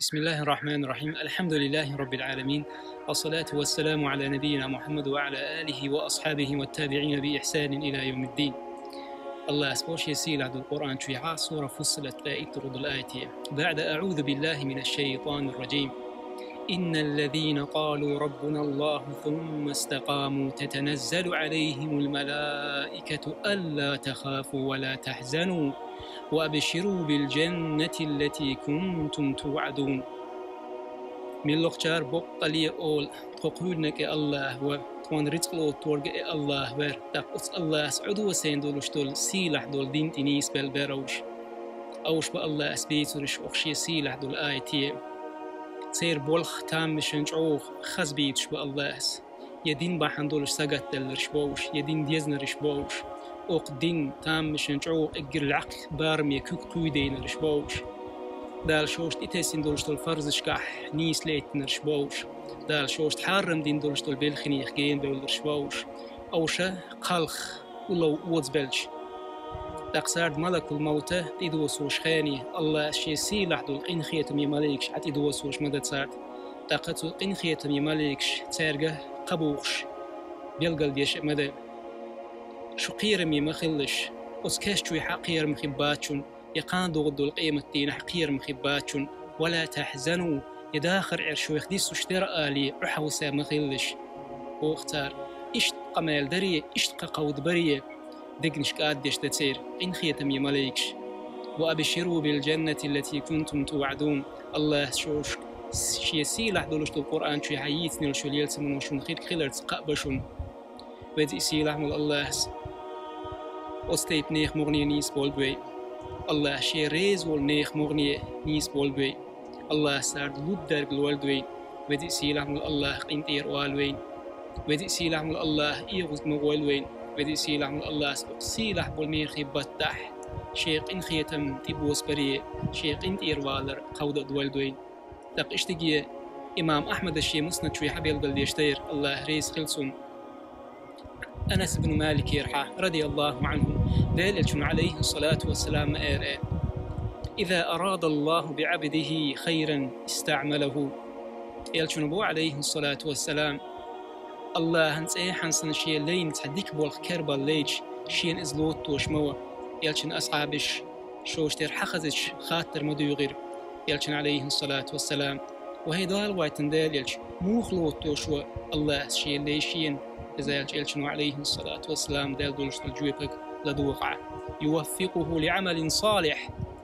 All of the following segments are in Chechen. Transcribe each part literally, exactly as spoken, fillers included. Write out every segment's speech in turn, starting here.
بسم الله الرحمن الرحيم. الحمد لله رب العالمين. الصلاة والسلام على نبينا محمد وعلى آله وأصحابه والتابعين بإحسان إلى يوم الدين. Аллахӏа боху шен сийлахь долу Къуръан чуьйхьа, сура Фуссилат, ткъе итт долу аят. بعد أعوذ بالله من الشيطان الرجيم. إن الذين قالوا ربنا الله ثم استقاموا تتنزل عليهم الملائكة ألا تخافوا ولا تحزنوا وأبشروا بالجنة التي كنتم توعدون. Муьлххачара боккъалла олу: «Тхо кхоьллинарг и Аллахӏ вара, тхуна рицкъ лоттург и Аллахӏ вара», тӀаккха оцу Аллахӏа Ӏодосийна долуш долу сийлахь долу дин тӀе нийсбелла бара уьш. Уьш бу Аллахӏа бийцарш оха шен сийлахь долу аяте. Церан болх тамашийна чӀогӀа хаза бийцаш бу Аллахӏа. Я дин бахьана долуш сагатделларш бу уьш, я дин дезнарш бу уьш. Оха дин тамашийна чӀогӀа эггара лаьхкъа бараме куьг кхуьйдийнарш бу уьш. Дала шоьшта тӀетесна долуш долу фарзашкахь нийса лаьттинарш бу уьш. Дала шоьшта хьарам дина долуш долу белханех генабевлларш бу уьш. Уьш кхалха уллов озабелча, тӀаккха царна малакул-мавта тӀедосош хене, Аллахӏа шен сийлахь долу къинхетаме маликаш Ӏа тӀедосош ма дан царна. ТӀаккха цу къинхетаме маликаш цаьрга кхаъ бохуш, билгалдеш а ма дан. Шу кхераме ма хилалаш, оцу кест чуьйхьа кхерам хир бац шуна, я кхана догӀур долу къематдийнахь кхерам хир бац шуна. ولا تحزنوا, я дахар Ӏер шух диссуш дара алий, Ӏу хьовса ма хилалаш, боху цара. Иштта къамел даре, иштта кхаъ кховдабаре, дегнаш кӀаддеш дан церан къинхетаме маликаш. وأبشروا بالجنة التي كنتم توعدون. Аллахӏа шоьшка шен сийлахь долуш долу Къуръан чуьйхьа йийцина йолу шун ялсамано шуна хир хиларца кхаъ бан шуна. Веза а сийлахь волу Аллахӏа оцу тайпа нехан могӀане нийса болба вай. Аллахӏа шен реза волу нехан могӀане нийса болба вай. Аллахӏа царна лург дерг лолда вайна. Веза а сийлахь волу Аллахӏа къинтӀера вала вайна. Веза а сийлахь волу Аллахӏа эгӀаза ма гӀойла вайна. Веза а сийлахь волу Аллахӏа оцу сийлахь болу мерхи баттахь шен къинхетам тӀебосабаре, шен къинтӀера валар кховда а долда вайна. ТӀаккха иштта имам Ахьмада шен Муснад чуьйхьа билгалдеш дара, Аллахӏ реза хила цунна. Анас ибн Маликера хьа, радияллаху анху, Делан Элчано, алейхиссалату вассалам, ма эр: «إذا أراد الله بعبده خيرا استعمله». Элчано боху, алейхиссалату вассалам: «Аллахӏан цӀе хьан санна шен лайна цхьа дика болх кербал лайча, шена иза лоттош ма ву». Элчан асхьабаш шоьш тера хьахазачу хаттар ма дуьйгӀира Элчан, алейхиссалату вассалам: «Ва хӀей Далла вайтан Делан Элча, муха лоттош ву Аллахӏа шен лай шена?» Иза аьлча Элчано, алейхиссалату вассалам, дала долуш долу жоьпаг ладогӀа: «يوفقه لعمل صالح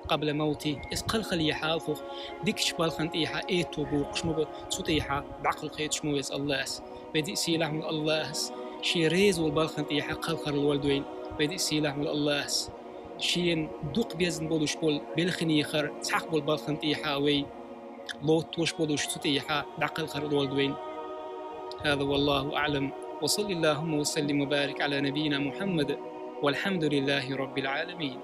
قبل موته». Иза кхалхале хьалхох дикачу балхан тӀехьа этто боккхуш ма бу, цу тӀехьа дӀакхалхеташ ма веза Аллахӏа. Веза а сийлахь волу Аллахӏа шен реза волу балхан тӀехьа кхалхар лолда вайна. Веза а сийлахь волу Аллахӏа шена дукха безна болуш болу белханехара цхьаъ болу балхан тӀехьа вай лоттош болуш цу тӀехьа дӀакхалхар лолда вайна. هذا والله أعلم. وصل اللهم وسلم وبارك على نبينا محمد. والحمد لله رب العالمين.